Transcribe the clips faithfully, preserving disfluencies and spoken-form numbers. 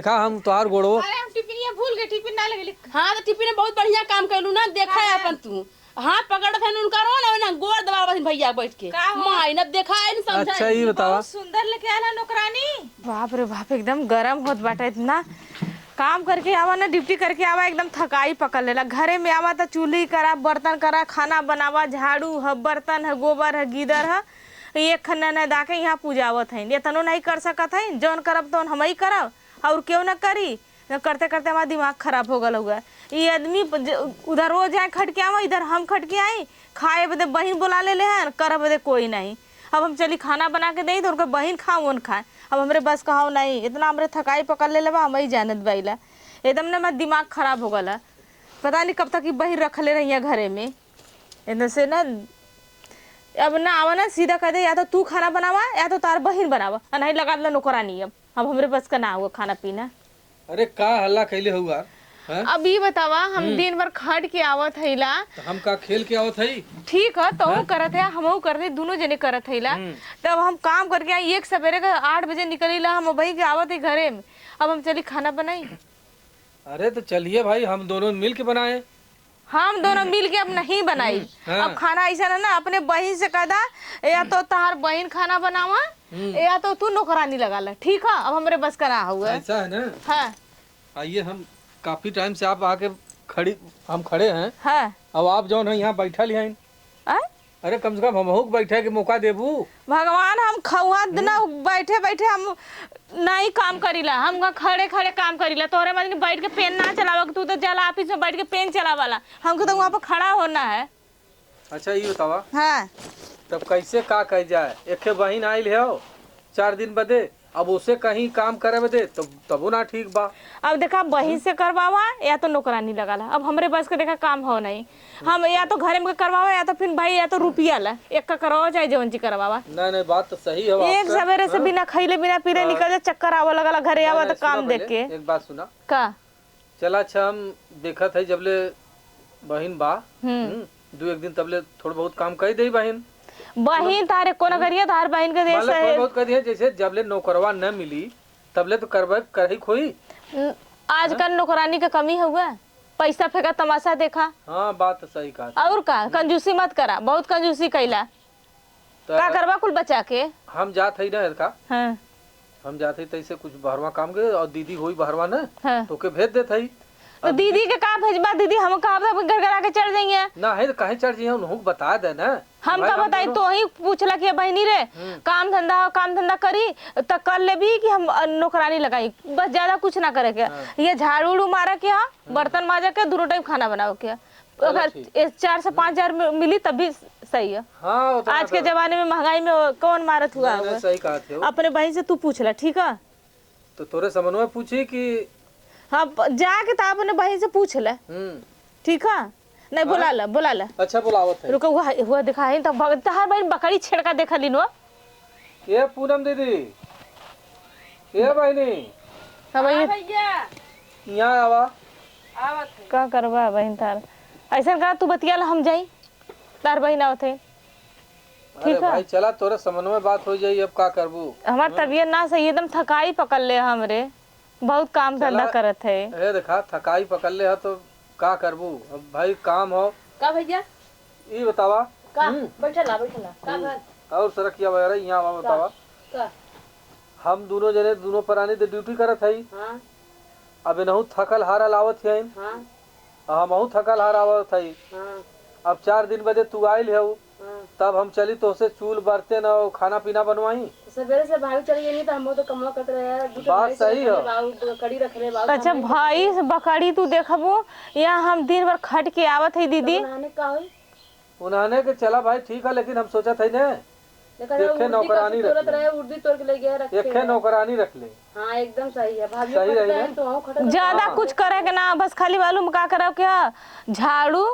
का हम तोहार गोड़ो? अरे, हम टिफिनिया भूल गए, टिफिन ना ले गेली। हाँ, तो टिफिन में बहुत बढ़िया काम कैलू ना, देखा है अपन तू। हाँ, पकड़त है उनका रो ना, ना गोड़ दबावत है भैया बैठ के। का हो? माई, ना देखा है, ना समझा अच्छा, है। ई बतावा। बहुत सुंदर लेके आला नौकरानी। बाप रे बाप, एकदम गरम होत बाटे इतना। काम करके आवा ना, ड्यूटी करके आवा, एकदम थकाई पकड़ लेला। घरे में आवा त चूल्ही करा, बर्तन करा, खाना बनावा, झाड़ू ह, बर्तन ह, गोबर ह, गीदर ह, एक खन्ना न दा के यहाँ पूजावत हईन। एतनो नहीं कर सकत हईन, जौन करब तौन हमही करब, और केहू न करी। न करते करते हमार दिमाग खराब हो गल हुआ। ई आदमी प-, ज-, उधर वो जाए खट के आवा, इधर हम खट के आई, खाए बदे बहिन बोला ले ले हैं, करे बदे कोई नहीं। अब हम चली खाना बना के देई तो उनका बहिन खाओ, उन खाए। अब हमरे बस का हौ नहीं, इतना हमरे थकाई पकड़ ले लेबा, हमही जानत बाइला। एकदम ना हमार दिमाग खराब हो गला। पता नहीं कब तक ई बहिन रखले रहिया घरे में। इधर से ना, अब ना आवा ना, सीधा कह दे, या तो तू खाना बनावा, या तो तार बहिन बनावा, आ नहीं लगा दे नौकरानी। अब, अब हमरे बस का ना हुआ खाना पीना। अरे का हल्ला कैले हुआ, हैं? अब ई बतावा, हम हम्म। दिन भर खट के आवत हईला। तो हम का खेल के आवत हई? ठीक है, तो हैं? करत है, हमहू करत है, दोनों जने करत हईला। हम्म। तब हम काम करके आई, एक सवेरे का आठ बजे निकलीला, हम वही के आवत है घरे में। अब हम चली खाना बनाई। अरे तो चलिए भाई, हम दोनों मिल के बनाए। हम दोनों हम्म। मिल के अब नहीं बनाई। हम्म, हाँ। अब खाना ऐसा ना, ना, अपने बहिन से कह दा, या तो तहार बहिन खाना बनावा, हम्म। या तो तू नौकरानी लगा ले, ठीक है? अब हमरे बस का ना हुआ। ऐसा है ना? हाँ। आइए, हम काफी टाइम से आप आके खड़ी, हम खड़े हैं। हाँ। अब आप जौन है यहाँ बैठल ही हैं। आय? अरे, कम से कम हमहू के बैठे के मौका देबू। भगवान, हम खौहा दिन हम्म। बैठे बैठे हम नहीं काम करीला, हम खड़े खड़े काम करीला। तोहरे मदनी बैठ के पेन ना चलावा, तू तो जाला ऑफिस में बैठ के पेन चलावाला, हमको तो वहाँ पर खड़ा होना है। अच्छा, ये बतावा। हाँ। तब कैसे का कह जाए, एक बहिन आइल है चार दिन बदे, अब उसे कहीं काम करे बदे, तब, तबो ना ठीक बा। अब देखा, बहिन से करवावा या तो नौकरानी लगाला। अब हमरे बस के देखा काम हो नहीं, हम या तो घरे में करवावा या तो फिर भाई या तो रुपया ला, एक का करवावा चाहे जौन चीज करवावा। नहीं, नहीं, बात तो सही है एक आपका। सवेरे से हाँ। बिना खइले बिना पीले हाँ। निकल जा, चक्कर आवा लगला घरे नहीं, आवा नहीं, तो काम सुना देख पहले, के। एक बात सुना। का? चला, अच्छा, हम देखत है जबले बहिन बा, हम्म। हम्म, दू एक दिन तबले थोड़ा बहुत काम कर दे बहिन। बहिन तारे को ना करिए, तार बहिन के देश मतलब थोड़ा है। बहुत कर दिए, जैसे जबले नौकरवा न मिली, तबले तो करबे, करही खोई। न-, आजकल हाँ? नौकरानी के कमी हुआ, पैसा फेंका, तमाशा देखा। हाँ, बात तो सही कहा। और का, कंजूसी मत करा, बहुत कंजूसी कैला। तो का करबा कुल बचा के? हम जात हई ना, का? हाँ। हम जात हई तैसे कुछ बहरवा काम के, और दीदी होई बहरवा ना, हाँ। तो के भेज देत हई। तो अब दीदी के का भेजबा? दीदी हम कहब तो अपन घर घर आके चढ़ जाइए। ना है तो काहे चढ़ जाइए, उन्हों को बता दे ना। हम भाई, का हम बताई, दोनों तो ही पूछला कि बहिनी रे, हम्म। काम धंधा, काम धंधा करी, त कर लेबी कि हम, अ, नौकरानी लगाई? बस ज्यादा कुछ ना करे के। हाँ। ये झाड़ू उड़ू मारे के, हाँ, हम्म। बर्तन माजे के, दोनों टाइम खाना बनावे के। चलो अगर ठीक। ए, चार से पाँच हजार मि-, मिली तब भी सही है। हाँ, उतना आज के तो जमाने में महंगाई में कौन मारत हुआ नहीं, नहीं, हुआ? सही कहत हो। अपने बहिन से तू पूछ ले, ठीक है? तो तोरे समनवा पूछी कि हाँ, प-, जाके तो अपने बहिन से पूछ ले। हम्म। ठीक है? नहीं, हाँ? बुला ले, बुला ले। अच्छा, बुलावत है। रुको, हुआ, हुआ दिखा है, तो भग-, तहार बहिन बकरी छेड़का देखा लिनो। ए पूनम दीदी, ए बहिनी। हाँ भैया। हाँ भैया। यहाँ आवा। आवत है। का करबा बहिन तार? ऐसन करा, तू बतिया ला, हम जाई। तार बहिन आवत है। अरे ठीक है। भाई, चला, तोरे समन्वय बात हो जाई, अब का करबू? हमार हम्म। तबीयत ना सही, एकदम थकाई पकड़ ले हमरे। बहुत काम धंधा चला, करत है। ए देखा, थकाई पकड़ ले है तो का करबू? अब भाई काम हो। का भैया? ई बतावा। का? हम्म। बैठला, बैठला। का हम्म। भल? और सरकिया वगैरह यहाँ आवा का? बतावा। का? हम दोनों जने, दोनों परानी तो ड्यूटी करत हई। हाँ। अब एनहू थकल हारल आवत हईन। हाँ। आ हमहू थकल हार आवत हई। हाँ। अब चार दिन बदे तू आइल हऊ, हाँ। तब हम चली तोहसे चूल बर्तन और खाना पीना बनवाई। सवेरे से भाभी चली गई, नहीं तो हम तो कमवा करत रहे यार, दू ठो बात भैंस सही रखले है। बा, उ बकरी रखले बा, अच्छा, खाना भैंस बकरी तू देखबू, यहाँ हम दिन भर खट के आवत हई दीदी। तब नहाने का होई? उन्होंने के चला भाई ठीक है, लेकिन हम सोचत हई ने, देखा जाए, एके उर्दी नौकरानी कब से तोड़त रख ले। रहे, उर्दी तोड़ के ले गया, रखे एके हैं। नौकरानी रख ले। हाँ, एकदम सही है, भाभी सही खटत रही रहे ना। तो हम खटत रहे। ज्यादा हाँ। कुछ करे के ना, बस खाली मालूम का करे के ह, झाड़ू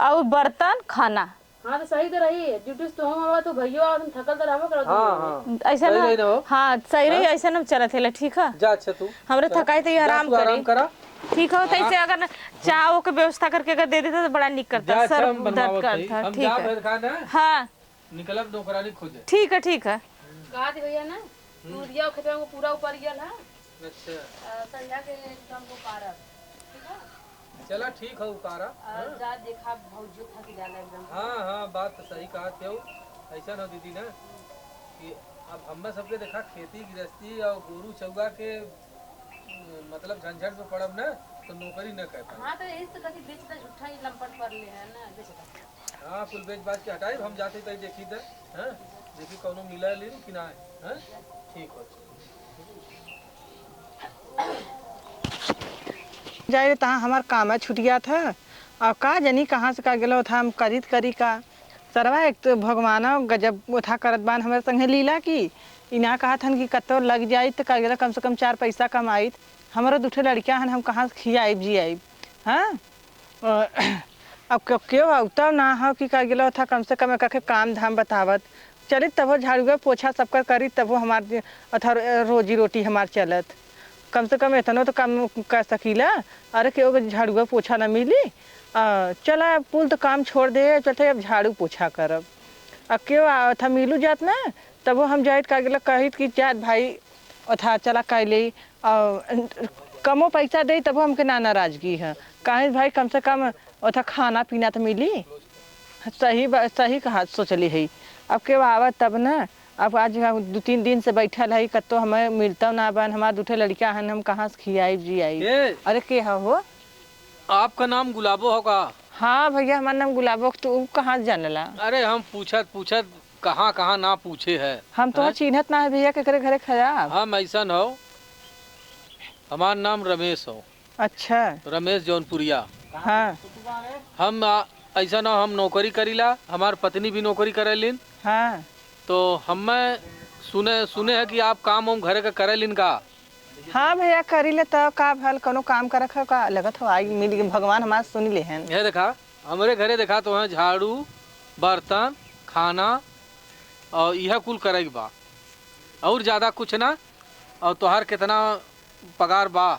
और बर्तन, खाना। हाँ, तो सही तो रही है, ड्यूटी से तो हम आवा, तो भैया आवा, तुम थकल तो रहबो करो हाँ, तुम। हाँ। ऐसा सही ना, रही ना हो। हाँ, सही रही, हाँ? ऐसा ना चलत है, ठीक है? जा, अच्छा तू। हमरे जा, थकाई तो ये जा, आराम तू आराम करे। करा। ठीक हो, तो हाँ। ऐसे अगर ना चाहो के व्यवस्था करके अगर दे देता तो बड़ा निक करता, जा, सर हम दर्द बनवावत करता, हई। हम ठीक जा है। भर खा ना। हाँ। निकलब नौकरानी खोजे। ठीक है, ठीक है। कहा थी भैया ना, हम्म। तू दिया खेतवा को पूरा ऊपर गया ना। अच्छा। अ, संझा के एकदम उपारब, ठीक है? चला ठीक है, उपारा। अ, हाँ। जा देखा, भौजियो थक जाला एकदम। हाँ, हाँ, बात तो सही कहा थे। ऐसा ना दीदी ना कि अब हमें सबके देखा खेती गृहस्थी और गोरू चौगा के, मतलब झंझट में पड़ब ना तो नौकरी न कर पाए। हाँ, तो यही से कथी बेच के झूठा ही लंपट कर ले है ना, बेच दे। हाँ, कुल बेच बाच के हटाई, हम जाते तई देखी दे, हाँ? देखी कौनो मिला लेन कि ना, हाँ? ठीक हो। जाए तहाँ हमार काम है छुटिया था, और का जानी कहाँ से का गेलो था, हम करित करी का। सरवा एक तो भगवाना गजब उठा करत बान हमरे संगे लीला की, ई ना कहत हन कि कत्तो लग जाई त का गेलो, कम से कम चार पैसा कमाई, हमरो दुठे लड़किया हन, हम कहाँ से खियाइब जियाइब, हाँ? अ, अब क्यों, क्यों अउतौ ना हो कि का गेलो था, कम से कम एक आखे काम धाम बतावत। चलित तबो झाड़ुआ पोछा सबकर करित, तबो हमार जे, अथा रो-, रोजी रोटी हमार चलत। कम से कम एतनो तो काम कर सकीला। अरे क्यों के झाड़ुआ पोछा ना मिली? अ, चला अब कुल तो काम छोड़ दे, चलते अब झाड़ू पोछा करब। अब क्यों आ, था मिलू जात ना, तबो हम जाइत का गेलो कहित कि जात भाई, अथा चला कैले, अ, कमो पैसा दे तबो हमके ना नाराजगी है। काहे भाई, कम से कम ओथा खाना पीना तो मिली। सही बा-, सही कहा, सोचली है। अब के आवत तब ना, अब आज हम दू तीन दिन से बैठल है, कत्तो हमें मिलता ना बन, हमार दुठे लड़किया हन, हम कहाँ से खियाई जियाई? ए! अरे के ह हो? आपका नाम गुलाबो हो का? हाँ भैया, हमार नाम गुलाबो, तू कहाँ से जानला? अरे हम पूछत पूछत कहाँ कहाँ ना पूछे है। हम तो हैं? चिन्हत ना है भैया, केकरे घरे खराब। हम ऐसन हो, हमार नाम रमेश हो। अच्छा। रमेश जौनपुरिया। हाँ। हम, आ, ऐसा ना, हम नौकरी करीला, हमार पत्नी भी नौकरी करेलिन। हाँ। तो हमें सुने, सुने है कि आप काम वाम घरे का करेलिन का? हाँ भैया, करीले तो का भल, कोनो काम करत हो का? लगत हो आई मिल के भगवान हमार सुन लेहन। ये देखा, हमरे घरे देखा तो है झाड़ू, बर्तन, खाना और यह कुल करे के बा, और ज्यादा कुछ ना। और तोहार कितना पगार बा?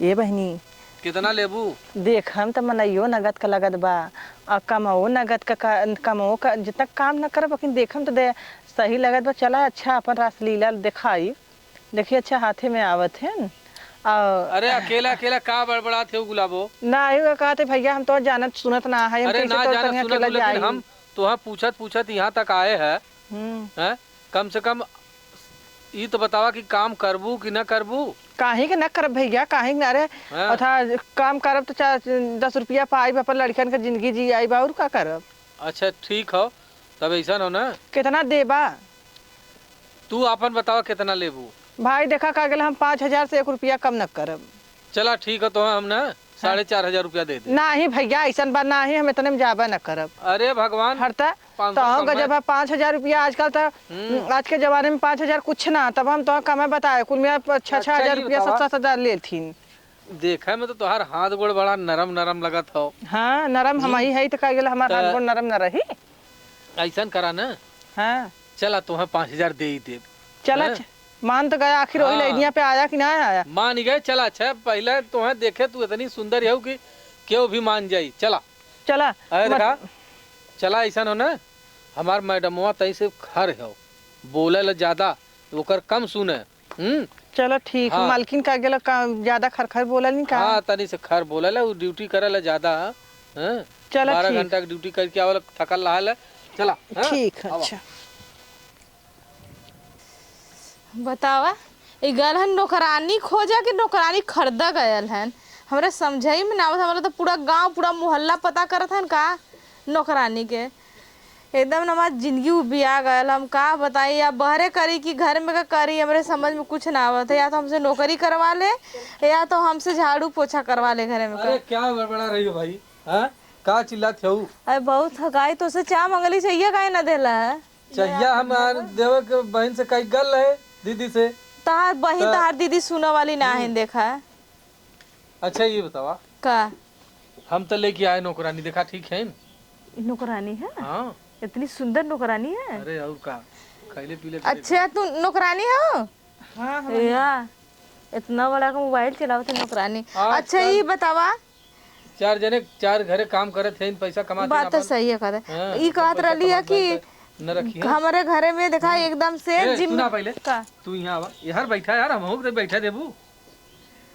ए बहिनी, कितना लेबू? देख, हम त मनइयो नगद क लगत बा, आ कमवो नगद क, क, कमवो क जितना काम न करब, लेकिन देखम त दे, सही लगत बा। चला, अच्छा, अपन रासलीला देखाई। देखी, अच्छा, हाथे में आवत है न। आ अरे, अकेला, अकेला का बड़बड़ात है गुलाबो? ना, आयु का कहते, भैया, हम तो जानत सुनत ना है, हम अरे, कैसे ना तोर जानत संगे सुनत अकेला हूँ, लेकिन जाई? हम तोहा पूछत, पूछत यहाँ तक आए हैं। हम्म। हैं? कम से कम ई तो बतावा कि काम करबू कि ना करबू? काहे के ना करब भैया, काहे के ना? अरे, हाँ। अथा काम करब तो चार, दस रुपया पाइब, अपन लड़कन के जिंदगी जी आइब, और का करब? अच्छा, ठीक हो, तब ऐसा हो ना। कितना देबा? तू आपन बतावा, कितना लेबू? भाई, देखा का गेल, हम पाँच हजार से एक रुपया कम न करब। चला, ठीक हो, तो हम ना हाँ। साढ़े चार हजार रुपया दे दे। नाही भैया, ऐसन बात नाही, हम इतने में जाबा न करब। अरे भगवान, हरता, पाँच सौ तो कम गजब है। है, पाँच हजार रुपया आजकल तो, हम्म। आज के जमाने में पाँच हजार कुछ ना, तब हम तो कमे बताए, कुल मिला प-, छह, अच्छा, छह हजार ये रुपया, बतावा। सात, सात हजार लेथिन। देखे में तो तोहार हाथ गोड़ बड़ा नरम नरम लगत हो। हाँ, नरम हम्म। हम ही है, तो का गेल, हमार त हाथ गोड़ नरम न रही। ऐसन करा ना। हाँ। चला, तोहे पाँच हजार दे ही देब। चला, हैं? च-, मान तो गया, आखिर वही हाँ। लाइनिया पे आया कि ना आया? मान गए, चला, अच्छा, पहले तोहे देखे, तू इतनी सुंदर हो कि केहू भी मान जाई। चला। चला, अरे मत- देखा, चला, ऐसा हो ना, हमार मैडमवा तई से खर हो, बोले ला ज्यादा, ओकर कम सुने। हम्म? चलो ठीक, हाँ। मालकिन का गेला का ज्यादा खर खर बोला नहीं का? हाँ, तनी से खर बोला ला, उ ड्यूटी करे ला ज्यादा, हाँ? चलो बारह ठीक। घंटा के ड्यूटी करके आवल, थकल रहा ला। चला, हाँ? ठीक है, आवा। अच्छा। बतावा, ई गल हन नौकरानी खोजा कि नौकरानी खरीदा गयल हन? हमरे समझई में ना आवत, हमरा तो पूरा गांव, पूरा मोहल्ला पता करत हन का नौकरानी के। एकदम न हमार जिंदगी उबिया गयल, हम का बताई, या बहरे करी कि घर में का करी, हमरे समझ में कुछ ना आवत है। या तो हमसे नौकरी करवा ले, या तो हमसे झाड़ू पोछा करवा ले घरे में का। अरे, क्या बड़बड़ा रही हो भाई, हाँ? का चिल्लात हो? अरे, बहुत थकाई, तो से चाह मंगली, चाहिए काहे ना देला है? चाहिए हम देवे के बहन से कई गल है, दीदी से। तहार बहिन, त- तहार दीदी सुने वाली ना हम्म। है, देखा। अच्छा, ये बतावा। का? हम तो लेके आए नौकरानी, देखा ठीक है न? नौकरानी है? हाँ। इतनी सुंदर नौकरानी है? अरे, और का? खैले पीले करे अच्छा, तू नौकरानी हो? हाँ, हम या, इतना बड़ा का मोबाइल चलावत है नौकरानी। आजकल अच्छा, ये बतावा। चार जने, चार घरे काम करत हैं, पैसा कमाते हैं बात तो अपन। सही है, कहते। हाँ, ई अपन कहत पैसा रहली है कमात कि हैं। न रखिए। हमरे घरे में देखा एकदम से ए, जिम सुना पहले। का? तू यहाँ आवा, इधर बैठा यार, हमहू के बैठा देबू।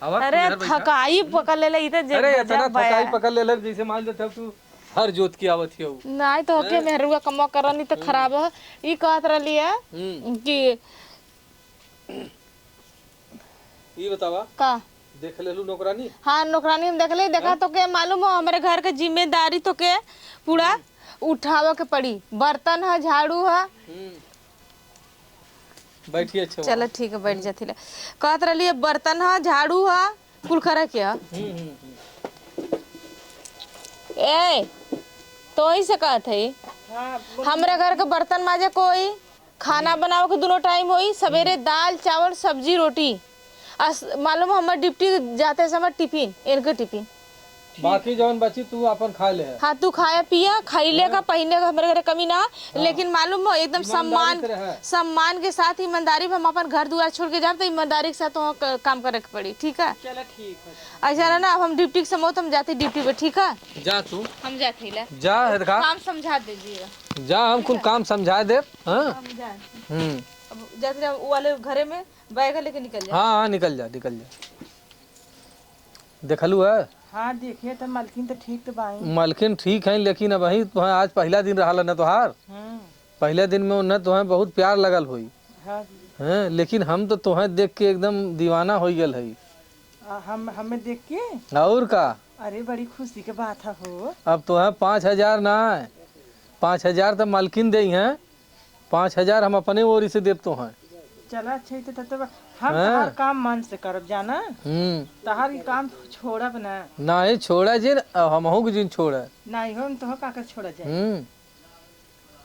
आवा, तू अरे इधर बैठा। थकाई पकड़ लेले, ई त जे अरे गजब इतना बा थकाई यार। पकड़ लेले, जैसे मान लेते हो तू हर जोत की आवत ही हो। नहीं तो होके हैं? मेहरुआ कमवा करनी तो हम्म। खराब है। ई कहत रहली है हम्म। कि ई बतावा। का? देख लेलू नौकरानी? हाँ, नौकरानी हम देख ले। देखा हाँ? तो के मालूम हो, हमरे घर के जिम्मेदारी तो के पूरा हम्म। उठावे के पड़ी। बर्तन है, झाड़ू है। हम्म। बैठी अच्छा चलो बा। ठीक है, बैठ हम्म। जाती ले। कहत रहली है, बर्तन है, झाड़ू है, कुल करे के है। हम्म, हम्म, हम्म। ए, तो ही से कहत है, हाँ, बोल। हमरे घर के बर्तन माजे कोई, खाना बनावे के दुनो टाइम होई, सवेरे हम्म। दाल, चावल, सब्जी, रोटी। अस-, मालूम है, हमर ड्यूटी जाते समय टिफिन, इनके टिफिन। बाकी जौन बची तू अपन खा ले। हाँ, तू खाया पिया, खाइले हाँ। का, पहिने का हमरे घरे कमी ना, हाँ। लेकिन मालूम हो, एकदम ईमानदारी सम्मान, से रहे। सम्मान के साथ, ईमानदारी में हम अपन घर दुआर छोड़ के जाब, तो ईमानदारी के साथ वहाँ क-, काम करे के पड़ी, ठीक है? चलो, ठीक है। ऐसा रहा ना, अब हम ड्यूटी के समय तो हम जाते ड्यूटी पे, ठीक है? जा तू। हम जाते ही ले। जा, है देखा। काम समझा दीजिएगा। जा, हम ठीक कुल है। काम समझा देब, हाँ? हम जाए। हम्म। अब जाते रहे, वो वाले घरे में बैग लेके निकल जाए। हाँ, हाँ, निकल जा, निकल जा। देखलू है? हाँ, देखे त मलकिन त ठीक त बाई। मलकिन ठीक है, लेकिन अबहीं तोहे आज पहिला दिन रहल न तोहार। हम्म। पहिला दिन में उन्हें तोहे बहुत प्यार लगल होई। हाँ जी। हैं, लेकिन हम तो तोहे देख के एकदम दीवाना होइ गल हई। आ, हम, हमें देख के? और का? अरे, बड़ी खुशी के बात है हो। अब तोहे पाँच हजार ना है, पाँच हजार तो मलकिन देई हैं, पाँच हजार हम अपने ओरी से देब तोहे। चला, अच्छा, ई तो तब तो हम हाँ। तहार काम मन से करब, जाना? हम्म। तहार ई काम छोड़ब ना। नाही छोड़ा जिन, अब हमहू के जिन छोड़ा। नाही हो, हम तोह का कर छोड़ा जाए? हम्म।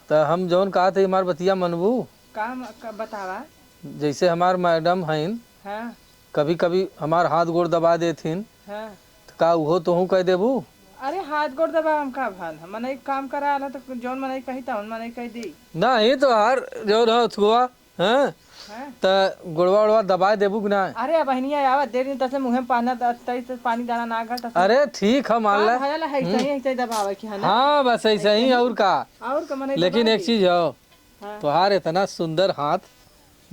त हम जौन कहत हई, हमार बतिया मनबू? का म-, का बतावा? जैसे हमार मैडम हईन, हाँ। कभी-कभी हमार हाथ गोड़ दबा देथिन, हाँ। त का उहो तोहू कह देबू? अरे, हाथ गोड़ दबा हम का भान? हम मनई काम करा आला त जौन मनई कही तौन मनई कह दी। नाही, तोहार जौन ह थुआ, हैं? हैं? त गोड़वा ओड़वा दबाए देबू कि ना? अरे, अब बहनिया आवत देर दिन तसे मुँहे में पाना द-, तई से पानी दाना ना गल तसे। अरे, ठीक है, मान का ले। भयल है, हम्म। ऐसे ही, ऐसे ही दबावे के है ना? हाँ, बस ऐसे ही, ऐसे ही। और का? और का, मनई लेकिन दबावे एक दी। चीज हो, हाँ। तोहार इतना सुंदर हाथ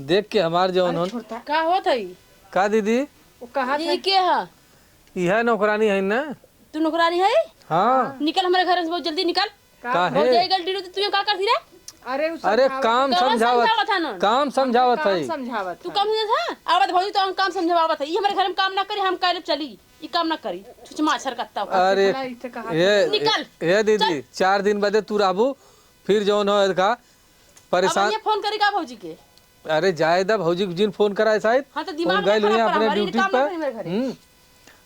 देख के हमार जौन अरे, होन। छोड़ता। का होत है? का दीदी? वो कहा ई था के ह? इहे नौकरानी है ना? तू नौकरानी है? हाँ। निकल हमरे घर से बहुत जल्दी निकल। का? काहे? भौजाई गल डीलू तो तू का करती रे? अरे, उ अरे, समझावत काम है। कौन समझावत, समझावत है ना? काम समझावत काम है। समझावत तू है। काम समझावत है? आवत भौजी तो हम काम समझावत है। ई हमरे घर में काम ना करी, हम काहे चली? ई काम ना करी। छुछ माछर कत्ता हो। अरे, भला इसे कहा ये, निकल। ये दीदी, चल। चार दिन बदे तू रहबू, फिर जौन हो का अब परेशान। ये फोन करी का भौजी के? अरे जाए दा, भौजी के जिन फोन कराए शायद। हाँ, तो दिमाग उन गइल ना हुई खराब कर, अपने हमारी ड्यूटी काम पे। ना करी मेरे घरे। हम्म।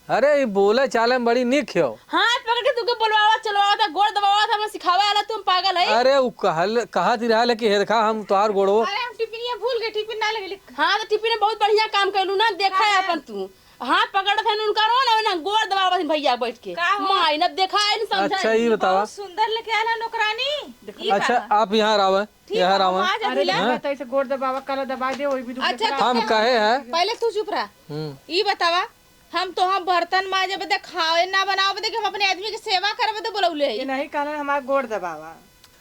अरे, ये बोले चाले में बड़ी निक हो। हाथ पकड़ के तुके बोलवावा, चलवावा था, गोड़ दबावा था, हमें सिखावे वाला तुम पागल है। अरे, वो कहल, कहा थी रहा कि हे देखा, हम तोहार गोड़ो। अरे, हम टिफिनिया भूल गए, टिफिन ना लगे। हाँ, तो टिफिन में बहुत बढ़िया काम कैलू ना, देखा है हाँ। अपन तू। हाथ पकड़ थे उनका रो ना, ना गोड़ दबावा थे भैया बैठ के। का हो? माई ना देखा है, समझा अच्छा, है। ये बतावा। बहुत सुंदर लेके आला नौकरानी। ई अच्छा, बतावा। आप यहाँ आवे। ठीक यहाँ है, रावण। हम आ जाती अरे ला। हाँ? बेटा, ऐसे गोड़ दबावा, काला दबा दे, वही भी दुख अच्छा, लग रहा तो हम है। कहे हैं। पहले तू चुप रहा। हम्म। ई बतावा, हम तो हम बर्तन माजे बदे, खाए ना बनावे बदे कि हम अपने आदमी के सेवा करे बदे बोलौले ये है। नहीं कहलन हमार गोड़ दबावा।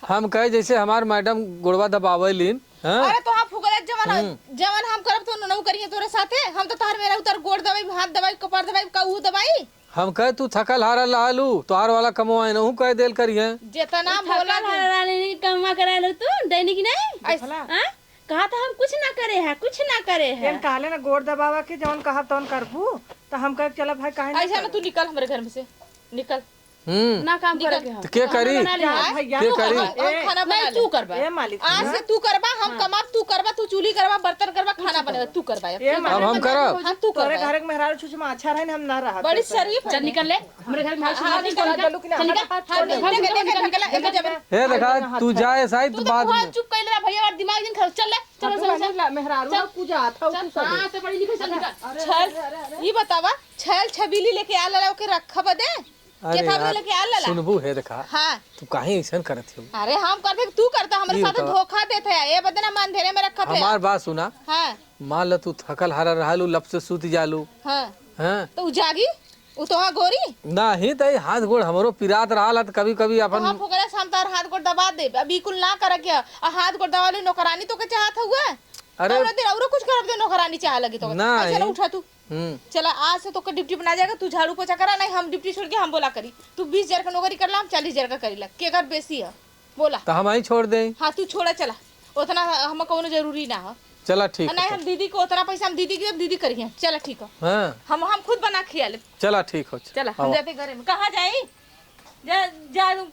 हम कहे जैसे हमार मैडम गोड़वा दबावे लीन, हाँ? अरे तो हम फुकरे जवन, हम्म। जवन हम करब तो ननऊ करिए तोरे साथे। हम तो तहर मेरा उतर गोड़ दबाई, हाथ दबाई, कपार दबाई, का ऊ दबाई? हम कहे, "तू थकल हारल रहलू, तोहार वाला कमवा एनहू कह देल करिहे।" जेतना उ बोला थकल तू। हारल रहली, कमवा करालू तू, डैनी की नहीं? ऐस- हाँ? कहा था, "हम कुछ ना करे है, कुछ ना करे है।" एन कहले ना, "गोड़ दबावा के जौन कहब तौन करबू," तो हम कहे, "चला भाई, काहे ना ऐसा ना, करबू?" तू निकल हमरे घर में से, निकल। हम्म। ना काम निकल। करे के हम। तो के खाना करी? बना ले। जा, भैया। के तू करी? करबा, हम ए, खाना बना नहीं, ले। तू करबा। ए मालिक, आज सुना। से तू करबा, हम हाँ। कमाब, तू करबा, तू चूल्ही करबा, बर्तन करबा, तू खाना चूल्ही बनेबा, करबा। तू करबा। ए अब मालिक, हम करब। हम तू तोरे करबा। घर के मेहरारू छुछ माछा रहन, हम ना रहब। बड़ी शरीफ है। चल निकल ले। हमरे घर में हाँ, हाँ, निकल, निकल, निकल, निकल, निकल, निकल, निकल, निकल, निकल, निकल, निकल, निकल। ए देखा, तू जाए शायद तू तो बाद बहुत में। चुप कइले रह भैया, और दिमाग जिन खराब। चल ले, चल, हाँ, चल, तू चल। मेहरारू चल। कुछ आता हो, चल। तू सब। हाँ, से बड़ी लिखे, चल निकल। अरे, चल। अरे, अरे, अरे। ई बतावा, छैल छबीली लेके आला ला ओके रखा बदे? अरे केथा यार, लेके आला ला? सुनबू है देखा। हाँ। तू काहे ऐसन करत हो? अरे हम करते, तू करता, हमरे ई साथे बतावा। धोखा देत है। ए बदे ना मान धेरे में रखत है। हमार बात सुना। हाँ। मान ल तू थकल हारा रहलू, लप से सूत जालू। हाँ। हाँ। तो उ जागी? उ तो हाँ गोरी। नाही त ई हाथ गोड़ हमरो पिरात रहल है त कभी कभी अपन। हाँ, फुकरे से हम तार हाथ गोड़ दबा देब। अब ई कुल ना करे के ह। आ हाथ गोड़ दबा ले नौकरानी तोके चाहत हुए। अरे। तौरे दिन औरो कुछ करब दे नौकरानी चाह लगी तो। ना, ऐसे ना ई उठा तू। हम्म। चला, आज से तोके ड्यूटी बना जाएगा, तू झाड़ू पोछा करा, नहीं हम ड्यूटी छोड़ के हम बोला करी। तू बीस हजार का नौकरी कर ला, हम चालीस हजार का करी ला। के घर बेसी है? बोला। तो हम ही छोड़ दे। हाँ, तू छोड़ा, चला। उतना हम कौनो जरूरी ना हो। चला, ठीक नहीं, है। हम दीदी को उतना पैसा हम दीदी के देब, दीदी करिए। चला, ठीक है। हाँ। हम, हम खुद बना खिया ले। चला, ठीक हो। चला, हम हाँ। जाते घरे में। कहाँ जाई? जा, जा,